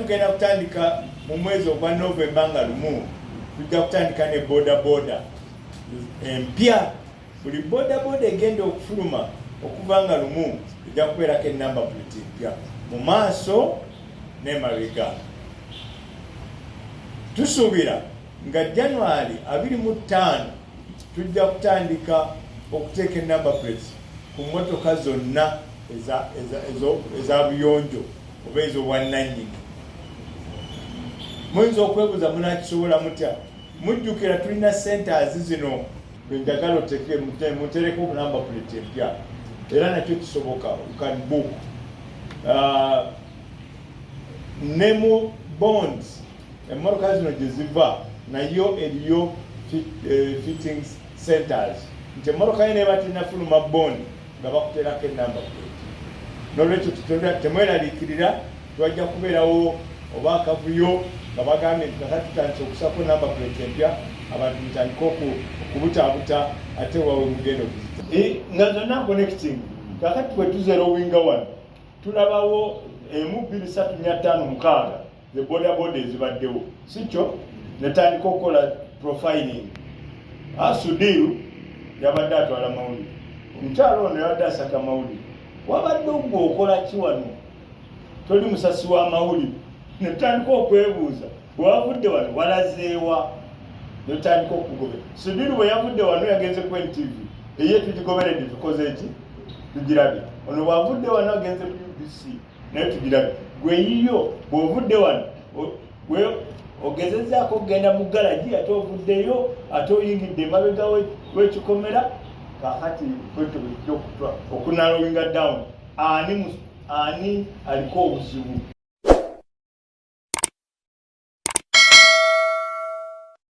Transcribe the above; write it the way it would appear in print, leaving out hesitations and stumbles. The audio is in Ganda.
Tugenda kutandika mu mwezi ogwa Novemba nga 1, tujja kutandika ne boda boda empya. Buli boda boda egenda okufuluma okuva nga 1 ejja kubeerako enumber plate empya mu maaso n'emabega. Tusuubira nga January 25 tujja kutandika okuteeka enumber plates ku mmotoka zonna eza buyonjo oba ez'obwannannyini. Muyinza okwebuuza, munakisobola mutya? Mujjukira tulina centers zino bwenjagala oteke mutereko number plate empya, era nakyo kisoboka, you can book. Ne mu bonds emmotoka zino gye ziva nayo eriyo fitting centers, nti emmotoka yo neba tenafuluma bond nga bakuterako enumber plate. Nolwekyo temweraliikirira, twajja kubeerawo oba akavuyo nga bagambye nti kakati tutandise okusako number plate empya, abantu mutandike okubutaabuta ate wawe mugenda okuzita nga zonna connecting. Kakati bwe tuzeerowinga wano, tulabawo emu, bbiri, ssatu, nnya, ttaano, mukaaga, the boda boda ezibaddewo, si kyo? Netandika okukola profiling. Asudiru yabadde atwala mawulire, omukyalo ono yabadde asaka mawulire, wabadde ogwe okola ki wano? Toli musasi wa mawulire. Netutandika okwebuuza, bwe wavudde wano walazeewa? Netutandika okugobera. Sudiru bwe yavudde wano yagenze ku NTV, eye tugigoberedde, tukoze eki, tugirabye. Ono bwavudde wano agenze ku UBC, naye tugirabye. Gwe yiyo bw'ovudde wano gwe ogezezaako okugenda mu galagi, ate ovuddeyo, ate oyingidde emabega w'ekikomera. Kakati bwetyo bwetujja okunarrowinga down ani aliko obuzibu.